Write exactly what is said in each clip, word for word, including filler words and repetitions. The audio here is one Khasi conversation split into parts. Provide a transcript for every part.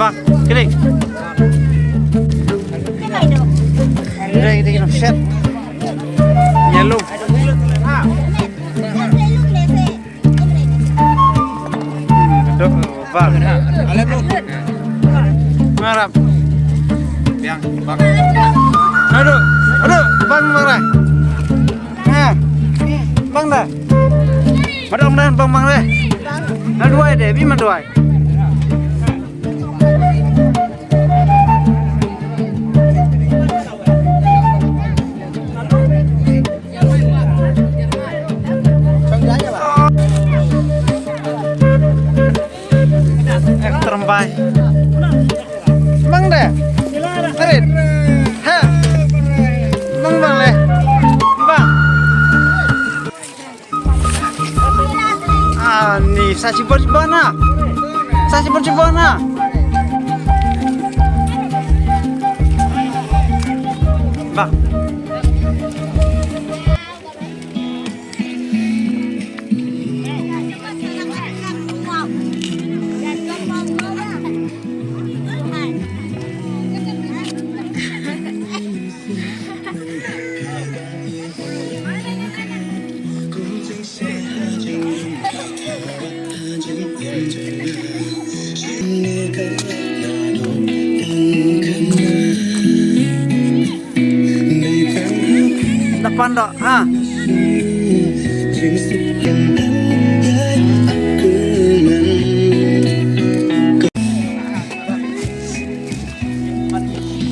Bang, klik. Klik, klik, klik, set. Yellow. Dok, bang. Ngarap. Biang, bang. Aduh, aduh, bang, bang, dah. Ha. Bang, dah. Madam, dah, bang, bang, dah. Maduai deh, bi maduai. Ek terempai. Bang deh. Arit. Ha. Bang, bang deh. Bang. Ah, ni sa chibon chibon na. Sa chibon chibon na. Bang. Lapan dok, ha.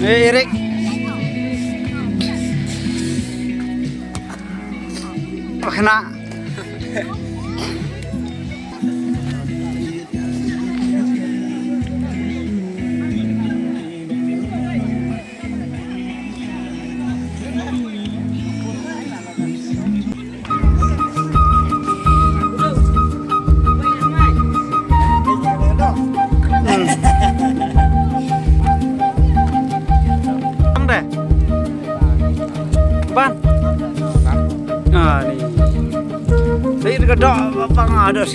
Eh, Erik. Kena. Hmm. Bang deh. Bang. Ah, ni. Dei ka dok bang ados.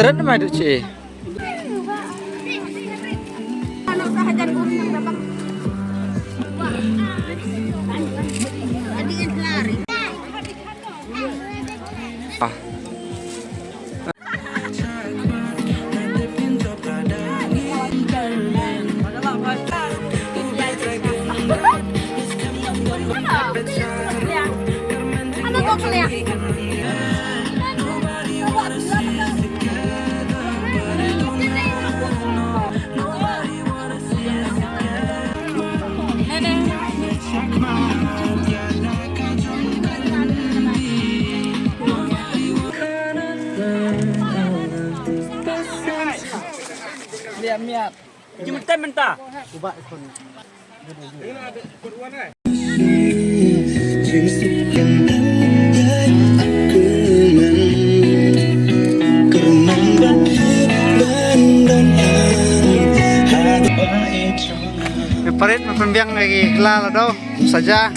Tren mai duk ci. Ah. Liam miat. Jumtem mynta. Parit ma pynbiang lagi kla la do saja.